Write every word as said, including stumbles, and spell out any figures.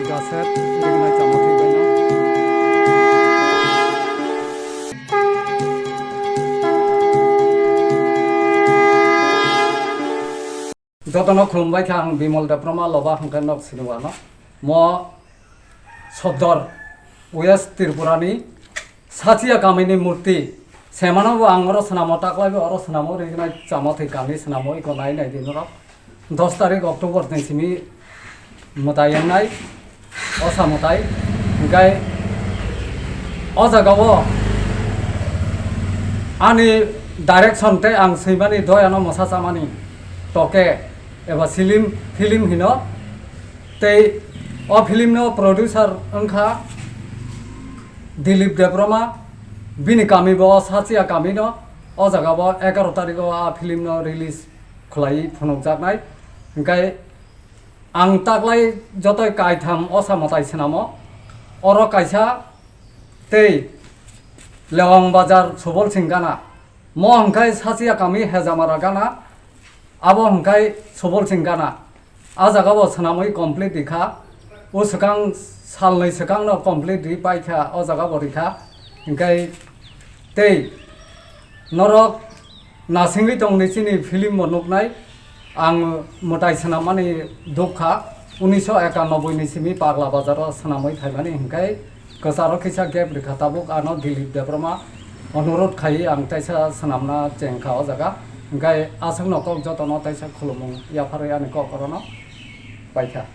Gaset, ringnai chama thwi baino. Jotono khulumbai kha ang Bimal Debbarma, loba hwnkhe nok sinuwano. Mo Sodor West Tripurani Sachiya kamini murti. Semano bo ang oro swnamo, taklai bo oro swnamo, ringnai chama thwi kami swnamo, iko nai nai di norok. Dos tarik October ni simi mwtai wngnai, osa mwtai. Hingkai o jaga o ani direction tei ang swimani doyano mwsa chamani toke eba film, film hino. Tei o film no producer wngkha Dilip Debbarma, bini kami bo Sachiya kami no. O jaga bo egaroh tarikh o a film no release khwlai phunukjaknai. Hingkai ang taklai jotoi kaitham osa mwtai swnamo. Oro kaisa tei Lewang Bazar Subol Singh gana. Mo hwnkhe Sachiya kami Hejamara gana. Abo hwnkhe Subol Singh gana. A jaga bo swnamwi complete rikha. O swkang salnwi swkang no complete ri paikha, o jaga bo rikha. Hingkai tei norok nasingwi tongni chini film bo nuknai. Ang mwtai swnammani dukha. Unisho ekanobboi ni simi Pagla Bazar o swnamwi phaimani, hingkai kwcharo kisa gap rikha, tabuk ano Dilip Debbarma onurod khai ang taisa swnamna chengkha o jaga. Hingkai aswkno kok jotono taisa khulumung yapharwi ani kok orono paikha.